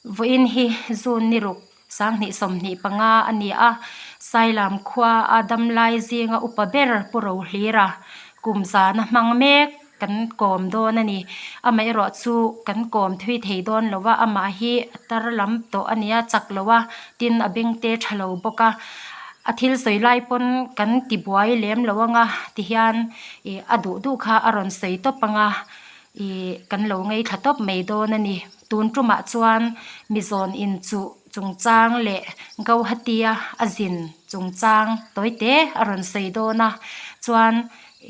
Vawiin hi June ni ruk 2025 a ni a, Sailam khua a damlai zinga upa ber Pu Rohlira kum zana hmang mek kan kawm dawn a ni. Amaherawh chu kan kawm thui thei dawn lo a, amah hi a tar lam tawh a nia chak lo a, tin a bengte tha lo bawk a, a thil sawi lai pawn kan ti buai lem lo ang a tihian ih a duh duh kha a rawn sawi tawp ang a ih kan lo ngaithla tawp mai dawn a ni. Tun tumah chuan mizawn inchuh chungchang leh Gauhati-a a zin chungchang tawite a rawn sawi dawn a, chuan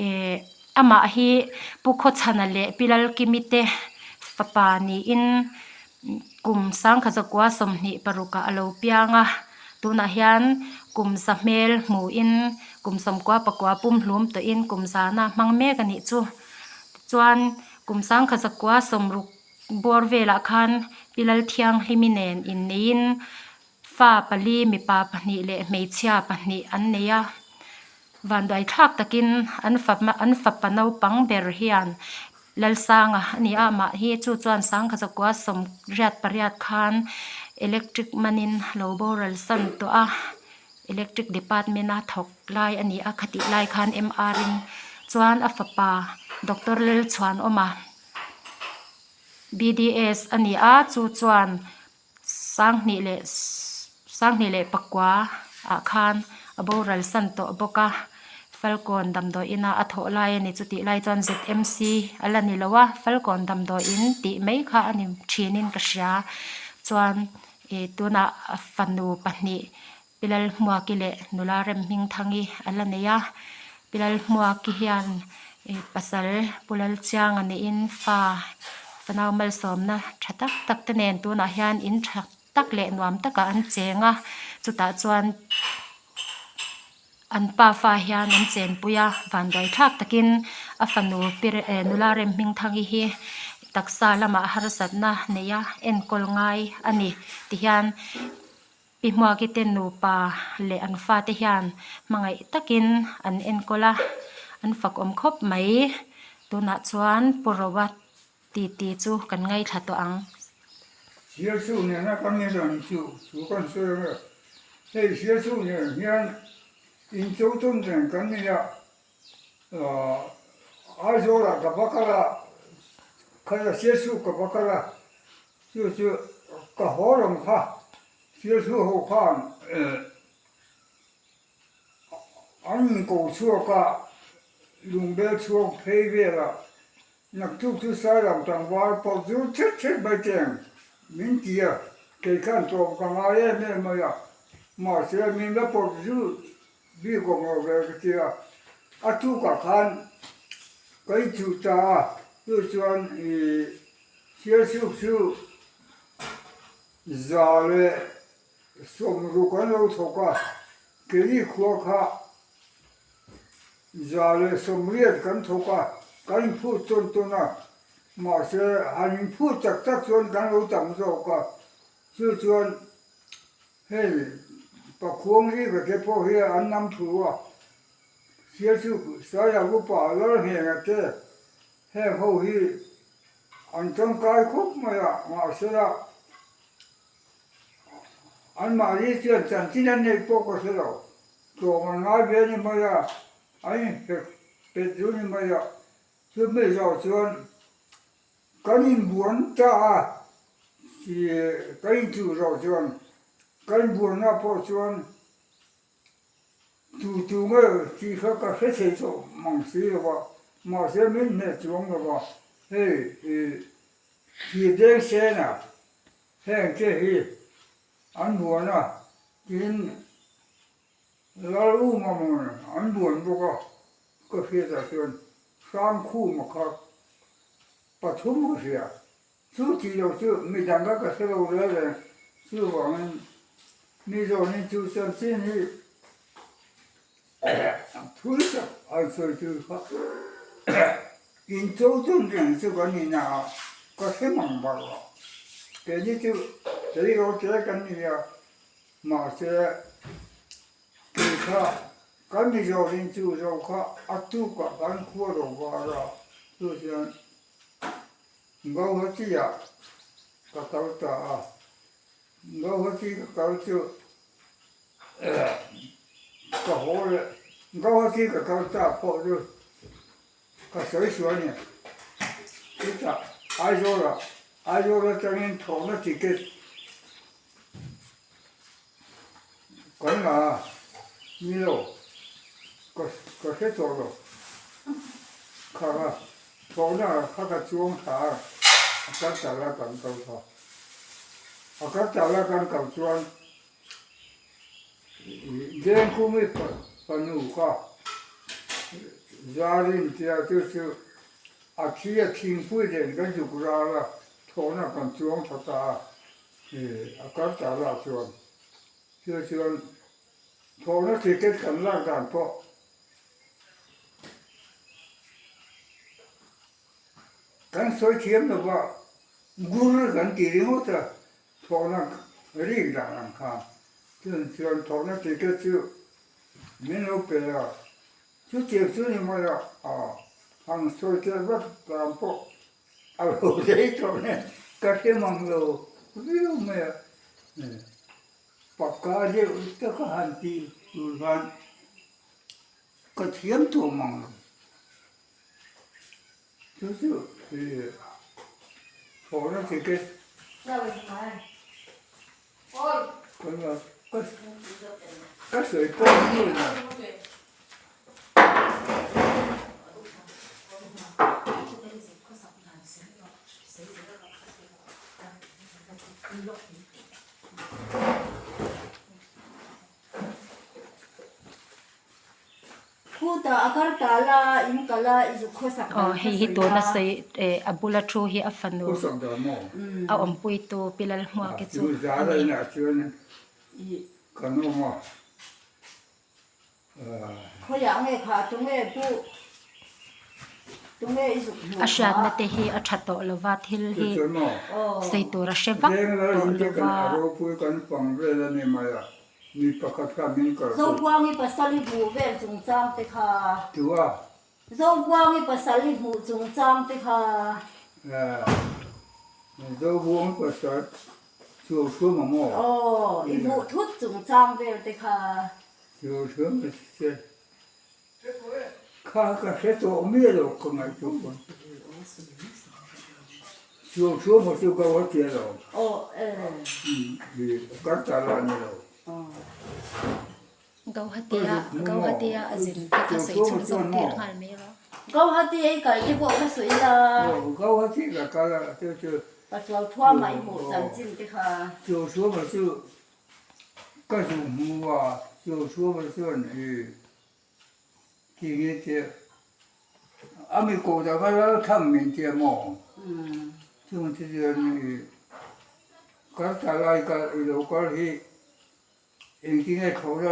ih amah hi Pu Khawchhana leh Pi Lalkimi te fapa niin kum 1926 ah a lo piang a, tunah hian kum za hmel hmuhin kum 99 pumhlum tawhin kum zana hmang mek a nih chu. Tichuan kum 1960. Bawr velah khan Pi Lalthianghlimi nen inneiin fa pali mipa pahnih leh hmeichhia pahnih an nei a. Vanduaithlak takin an fa an fapa naupang ber hian Lalsanga a ni a, amah hi chu chuan 1988 khan electric manin lo boral san tawh a, electric department a thawk lai a ni a, khatih lai khan MR in chuan a fapa Doctor Lalchhuanawma. BDS a ni a, chu chuan sanghnih leh sanghnih leh pakua ah khan a boral san tawh bawk a, Falkawn damdawiin a a thawh lai a ni chutih lai chuan ZMC a la ni lo a, Falkawn damdawiin tih mai kha a ni thin in ka hria chuan ih tunah fanu pahnih Pi Lalhmuaki leh nula Remhmingthangi a la nei a, Pi Lalhmuaki hian ih pasal Pu Lalchianga neiin fa fanau malsawmna tha tak tak te nen tunah hian in tha tak leh nuam takah an cheng a, chutah chuan an pa fa hian an chenpui a, vanduai thlak takin a fanu pi eh nula Remhmingthangi hi taksa lamah harsatna nei a enkawl ngai a ni tihian. Pi Hmuaki te nupa leh an fate hian hmangaih takin an enkawl a, an fakawm khawp mai. Tunah chuan Pu Roa titi chu kan ngaithla tawh ang. Sialchhu nena kan inrawn chu thu kan sawi ang e. Hei Sialchhu nen hian incho tawn reng kan ni a, Aizawlah ka va kal a, khala Sialchhu ka va kal a, Chu chu ka haw lam kha Sialsu ho khan an inko chhuak a, lungbel chhuak phei velah naktuk chu Sailam tlangval pawh chu thet thet mai teng min ti a, kei khan tlawm ka ngai em em mai a, mahse min la pawt zut bik awm lo ve ka ti a, a tukah khan ka inchuh ta a, chu chuan ih. Sialchhuk chu 160 an lo thawk a, Keli khua kha 180 kan thawk a, kan inphut tawn tawn a, mahse han inphut tak tak chuan kan lo tam zawk a, chu chuan hei Pakhuang River te pawh hi an nam thu a, Sialchhuk Saia upa Lalnghenga te heng ho hi An tangkai khawp mai a, mahsela anmahni chuan chanchin an neih pawh ka hre lo. Tlawm an ngai ve ni mai a, an inpek pet zu ni mai a. Chumi zawh chuan kan inbuan ta a, kan inchuh zawh chuan kan inbuanna pawh chuan Tu tu nge tih kha ka hre thei tawh mang si lo va, mahse min hneh chuang lo va, hei i thir deng sen a, heng te hi an buan a, tin Lal Uma mawn an buan bawk a, ka hriatah chuan Hrangkhuma kha pathum ka hria. Chu tih loh chu midang kha ka hre lo reng reng, chuvangin mi zawnin chu chanchin hi thul tak an sawi tur kha incho tawn reng chu kan ni na a, ka hre mang bak lo. Keini chu tleirawl te kan ni a, mahse kei kha kan mi zawnin chu zo kha a tukah kan khua lo var a, chu chuan Gauhati-ah ka kal ta a. Guwahati ka kal chu ka haw leh Guwahati ka kal tak pawh chu ka sawi sual a ni. Chutah Aizawlah Aizawl atangin thawhna ticket kan la a, ni lo ka ka hre tawh lo. Kha a thawhna kha ka chuang thla a, a kal tal a kan kal kha. A kal tal a kan kal chuan Dengkhumi fanu kha Zarin tia chu chu a thi a thingpui nen kan zuk ral a, thawhna kan chuang thla ta a. A kar ta lah chuan chu chuan thawhna ticket kan lak dan pawh kan sawi thiam lo va, gur kan ti ringawt a, thawhna rik dan ang khan chuan chuan thawhna ticket chu min lo pe a, chutiang chu ni mai a, han sawi tel vat dan pawh A lo rei tawh nen ka hre mang lo viau mai a, pakka deuh taka han tih tur khan ka thiam tawh mang lo. Chu chu thawhna ticket ka sawi pawh hnu in a. Aw hei hi tuna sawi eh a bula thu hi a fanu a awmpuitu Pi Lalhmuaki chu a ni. A hriatna te hi a tha tawh lova thil hi sawi tur a hre vak tawh lova. Mi pakhat kha min kal pui. Zobuangi pasal i hmuh vel chungchang te kha. Tua. Zobuangi pasal i hmuh chungchang te kha. Zobuangi pasal Chuauchhuam a maw? Aw, i hmuh thut chungchang vel te kha. Chuauchhuam a che. Kha ka hre tawh miah lo ka ngaihtuah pawn. Chuauchhuam a chu ka va tia lo. Aw e. Kar ta la ni lo. Gauhati-a Gauhati-a a zin te kha sawi chhunzawm tir nghal mai rawh. Gauhati ei kal te pawh kha sawi la. Aw Gauhati ka kal a chu chu. Pachuauchhuam a i hmuh chanchin te kha. Chuauchhuam a chu ka zuh hmu a, Chuauchhuam a chuan i. Ti nge tia a mi koh dah kha lal tham min tia maw? Chung te chuan i kal ta lai kal i lo kal hi engtin nge thlawhna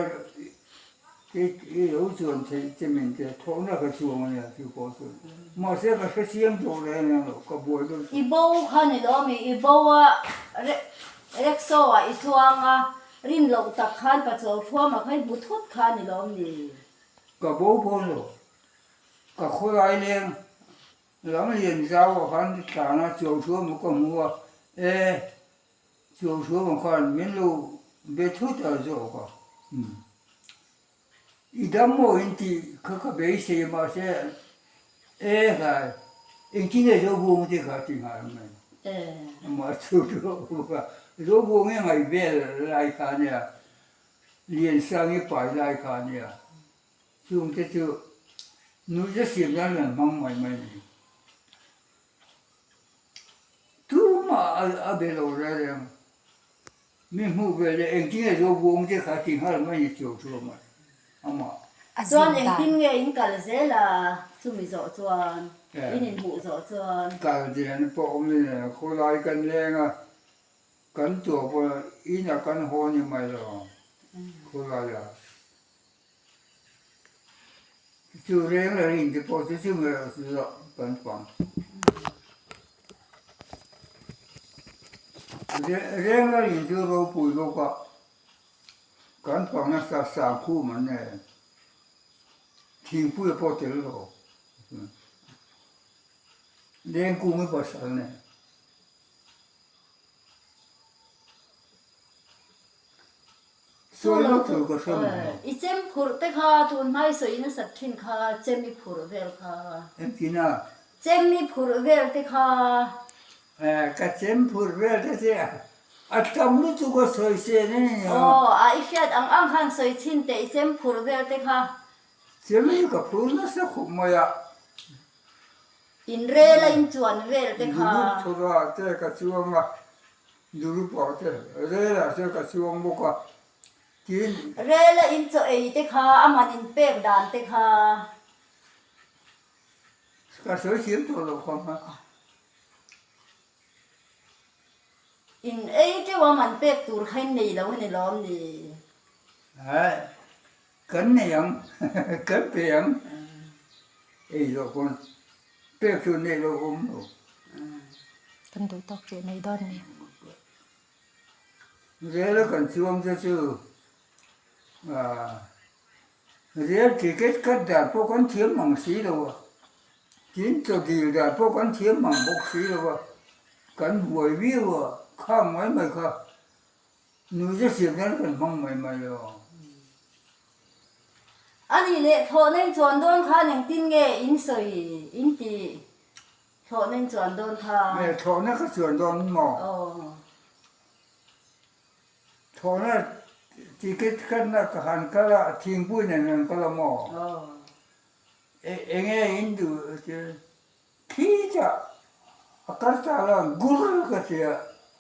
i lo chuan theih che min tia thlawhna ka chuang a nia chu pawh chu mahse ka hre chiang tawh reng reng lo ka buai deuh I bo kha ni lo mi i bo a rickshaw ah i chuang a Rin loh tak khan Pachuau thuama kha i hmu thut kha ni lawm ni? Ka bo pawh lo. Ka khawlai leng lam lian zau ah khan tlan a Chuau thuama ka hmu a, e Chuau thuama khan min lo be thut a zawk a. I dam maw in tih kha ka beisei a mahse e hlai engtin nge Zobuang te kha ti nghal mai. Amah chu chu Zobuang i ngaih vel lai kha ania, Liansang i pai lai kha ania, chungte chu nuihza siam nan an hmang mai mai a ni. Tumah a be lo reng reng. Mi hmuh ve leh engtin nge zo buang te kha ti nghal mai ni chuang chu amah amah. A Chuan zin dan. engtin nge in kal zel a chumi zawh chuan in inhmuh zawh chuan. Kal zel pawh awm ni nen khawlai kan leng a kan tuah pawh inah kan haw ni mai lo khawlai ah chu reng leh rin te pawh chu chumi zawh kan fang. Reng la in chu ropui bawk a, kan pang nasa sangkhum an nei a, thingpui pawh tel lo, lengkung hi pasal nei. Sawi lo tur ka hre mai lo. I chem phurh te kha tun hmai sawi nasat thin kha chem i phurh vel kha. Engtin a? Chem i phurh vel te kha. Ka chem phurh vel te che a tam lutuk a sawi sen a ni a. Aw, a i hriat ang ang khan sawi chhin teh i chem phurh vel te kha. Chem hi ka phur nasa khawp mai a. In rel a in chuan vel te kha. Durup thawra te ka chuang a, Durup ah te rel ah te ka chuang bawk a, tin. Rel a in chaw ei te kha a man in pek dan te kha. Ka sawi thiam tawh loh kha hma. In ei teuh a man pek tur kha in nei lo a ni lawm ni? Hai, kan nei ang, kan pe ang. Ei zawh pawn pek tur neih loh awm lo. Kan duh tawk rih mai dawn ni. Rel a kan chuang te chu Rel ticket cut dan pawh kan thiam mang si lo a, tin chaw dil dan pawh kan thiam mang bawk si lo a, kan buai viau a, khang mai mai kha nuze siam nan kan hmang mai mai lo. A nih leh thlawhna in chuan dawn khan engtin nge in sawi in tih thlawhna in chuan dawn kha? Nge thlawhna ka chuan dawn maw? Aw. Thawhna ticket khatna ka han kal a, thingpui nen han kal a maw? Enge in duh ti khitah a kal ta la gur ka ti a,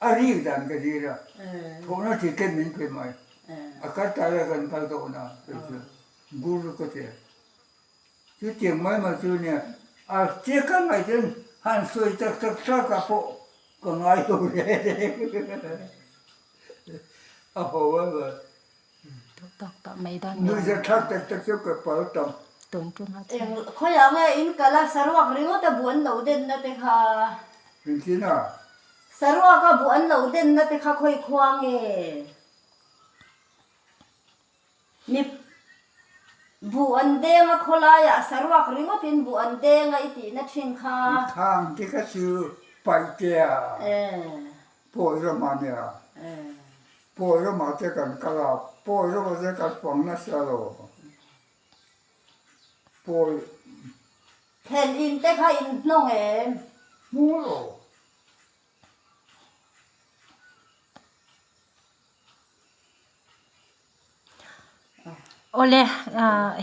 a rik dan ka dir a, thawhna ticket min pe mai, a kal ta la kan kal tawh na gur ka ti a, chutiang mai mai chu nia, a che ka ngaih chuan han sawi tak tak tak ah pawh Ka ngai lo reng reng a ho a va. Tawk tawh mai dawn nia. Nuihza thlak tak tak chu ka pal tam. Tun tum a Eng khawiah nge in kal a saruak ringawt a buh an lo den na te kha. Engtin a? Saruak a buh an lo den na te kha khawi khua nge? Mi buh an deng a khawlaiah saruak ringawtin buh an deng a i tihna thin kha. Thang te kha chu paih te a pawi ramah nia pawi ramah te kan kal a pawi ramah te kan fang nasa lo pawi. Thlen in te kha in hnawng em? Hmu lo. Awle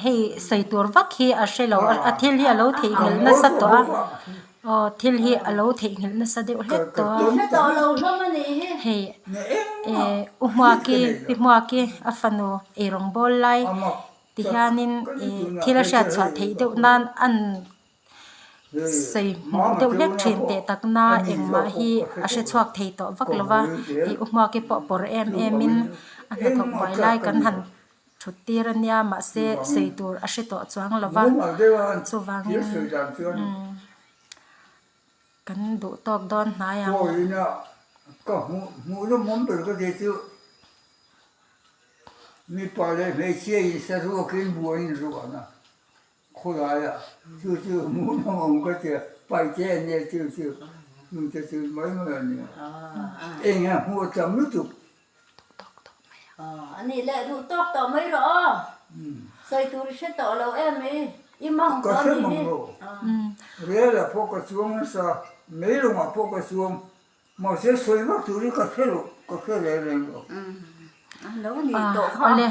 hei sawi tur vak hi a hre lo a thil hi a lo theihnghilh nasa tawh a aw thil hi a lo theihnghilh nasa deuh hlek tawh a hei eh u Hmuaki pi Hmuaki a fanu eirawng bawl lai ti hianin ih thil a hriat chhuah theih deuh nan an Sawi hmuh deuh hlek thin teh takna engmah hi a hre chhuak thei tawh vak lo va, ih u Hmuaki pawh pawr em em in a hnathawk buai lai kan han thut tir a nia mahse sawi tur a hre tawh chuang lo va, chuvangin umm kan duh tawk dawn hnai ang. Khawlai ah chu chu hmuhnawm awm ka tia paih te an nia chu chu chung te chu mai mai an nia eng a hmuh a tam lutuk. A nih leh duh tawk tawh mai rawh aw sawi tur i hre tawh lo em i i mang tawh a nih hi. Rel ah pawh ka chuang nasa mei lawngah pawh ka chuang Mahse sawi vak turin ka hre lo, ka hre reng reng lo. Awle,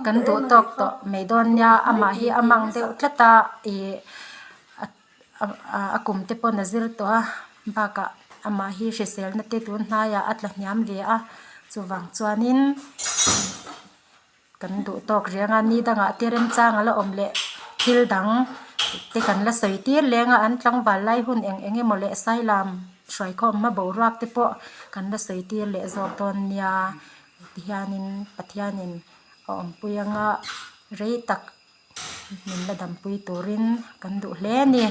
kan duh tawk tawh mai dawn nia, amah hi a mang deuh tlat a, ih a kum te pawn a zir tawh a, bakah amah hi hriselna te tun hnaiah a tla hniam ve a, chuvang chuanin Kan duh tawk reng a, ni dangah te remchang a la awm leh thil dang te kan la sawi tir leng a, an tlangval lai hun eng eng emaw leh sailam hruaikhawm hma boruak te pawh kan la sawi tir leh zawk dawn nia tihianin Pathianin a awmpui anga rei tak min la dampui turin kan duh hle a ni.